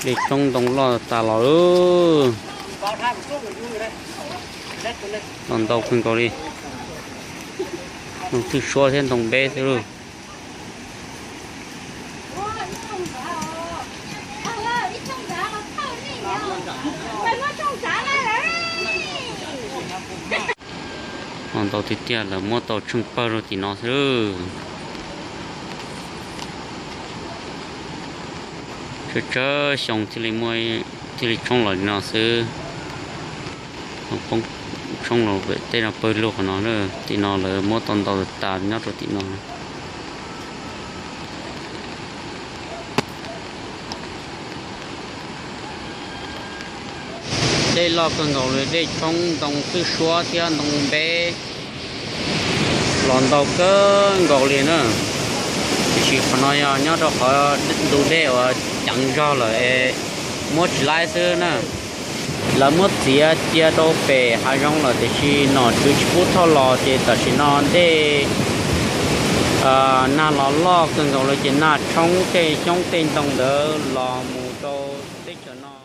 Dej tshoob ntoo loj tas los, los ntau kawg nkaus li. Ntoo twj suab thiab ntoo npeb xwb lauj. Los ntau tiag tiag, lawv muab tau tsheej pawg rau tim no xwb. Tsawg tsawg xyoo thiaj li muaj, thiaj li tshoob los li no xwb. Poob tshoob los pem tej no pawg lug qhov no, tim no lawv muab tau ntau tas nyob rau tim no. Dej loj kawg nkaus li, dej tshoob ntoo twj suab thiab ntoo npeb los ntau kawg nkaus li na. Tiam sis qhov no yog nyob rau qhov ntug dej uas ceev zog lawm es muab tsis laib xwb na. Lawv muab txiav cia rau pem hav zoov lawm tiam sis nom tswv tsis pub thauj los ces tam sim no dej nag los loj kawg nkaus li ces nag tshoob tej xyoob tej ntoo ntawd los mus rau teb chaws no.